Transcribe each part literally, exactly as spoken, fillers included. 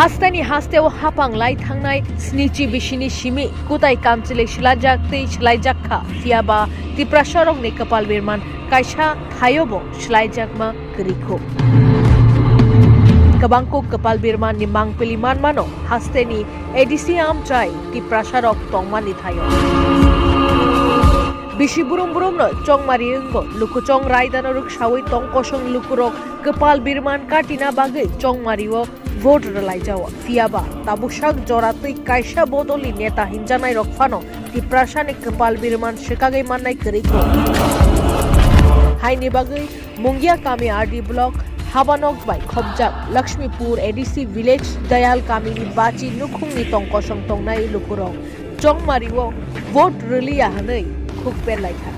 Hasteni hasteo hapang lai thangnai snichi bisini simi kutai kamchili swlaijak tei swlaijak kha, phiyaba Tiprasarokni kwpal birman kaisa thaiobo swlaijakma kwrwi kho. Kwbangkuk kwpal birmanni mangpili manmano hasteni A D C amchai Tiprasarok tongmani thaio. Bisi burum burumno chongmari wngo, lukuchong raidano rwksawi tongkosong lukurok kwpal birman katina bagwi chongmario vote rwlaijao. Phiyaba tabuksak jora twi kaisa bodolni neta hinjanairok phano Tiprasani kwpal birman swkagwi mannai kwrwi kho. Haini bagwi Mungia kami R D block habanok bai khopjak Lakshmipur A D C village Dayal kamini bachi nukhungni tongkosong tongnai lukurok chongmario vote rwliya hwnwi khuk perlaikha.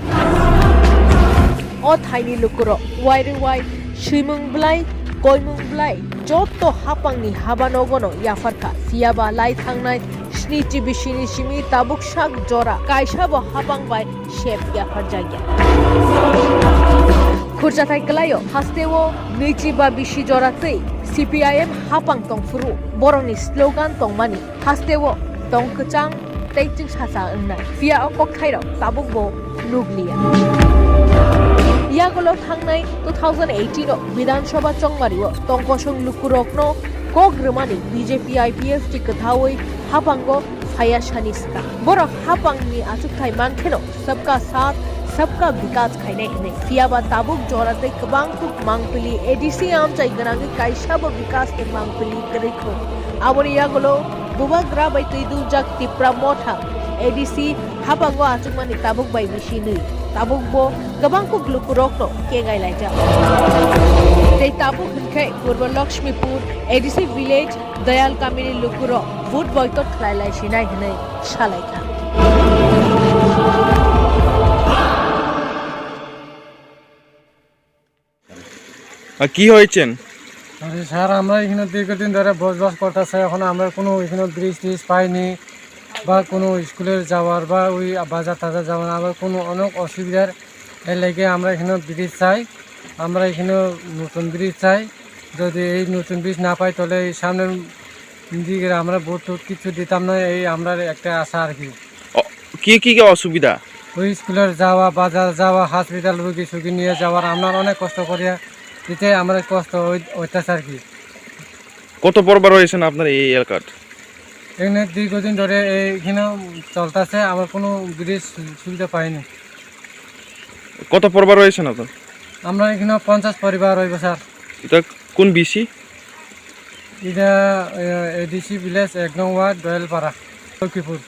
O thaini lukurok wairwi wai swimung blai, koimung blai, jotto hapangni habanogono yapharkha, phiyaba lai thangnai snichi bisini simi tabuksak jora kaisabo hapang bai sep yapharjakya. Khurjathai kwlaio, hasteo nwichi ba bisi jora twi C P I M hapang tongphuru borokni slogan tongmani, hasteo tong kwchang tei chwngsacha wngnai. Phiya o kokthairok tabukbo nukliya. Yagulo thangnai two thousand eighteen o Bidhan Sabha chongmario tongkosong lukurokno kok rwmani B J P I P F T kwthaui hapango phaiya sani swkang. Borok hapangni achukthai mankheno Sabka Saath, Sabka Vikas khainai hwnwi. Phiyaba tabuk jora tei kwbang kuk mangpili A D C amchai gwnangwi kaisabo Vikas ni mangpili kwrwi kho. Aboni yagulo bubagra bai twi duljak Tipra Motha A D C hapango achukmani tabuk bai bisi nwi. Tabukbo kwbang kuk lukurokno kengai laijak. Tei tabuk hwnkhe Purbo Lakshmipur A D C village Dayal kamini lukurok vote boycott khlai lai sinai hwnwi salaikha. আর কি হয়েছেন? আরে স্যার, আমরা এখানে দীর্ঘদিন ধরে বসবাস করতেছে, এখন আমরা কোনো এখানে ব্রিজ ট্রিজ পাইনি, বা কোনো স্কুলে যাওয়ার বা ওই বাজার টাজার যাওয়ার, আমরা কোনো অনেক অসুবিধার। এর লেগে আমরা এখানে ব্রিজ চাই, আমরা এখানে নতুন ব্রিজ চাই। যদি এই নতুন ব্রিজ না পাই, তাহলে এই সামনের দিকে আমরা ভোট টোট কিছু দিতাম না, এই আমরা একটা আশা আর কি। অ, কি কি কি অসুবিধা? ওই স্কুলের যাওয়া, বাজার যাওয়া, হসপিটাল রুগী সুগী নিয়ে যাওয়ার আপনার অনেক কষ্ট করিয়া দিতে আমরা কষ্ট হই-, হইতাছে আর কি। কত পরিবার রয়েছেন আপনার এই এলাকার? এখানে দীর্ঘদিন ধরে এইখানে চলতেছে, আমার কোনো ব্রিজ সুবিধা পাইনি। কত পরিবার রয়েছেন আপনার? আমরা এখানে পঞ্চাশ পরিবার হইব স্যার। এটা কোন বিসি? এটা, এ, এডিসি ভিলেজ এক নং ওয়ার্ড দয়ালপাড়া, লক্ষ্মীপুর।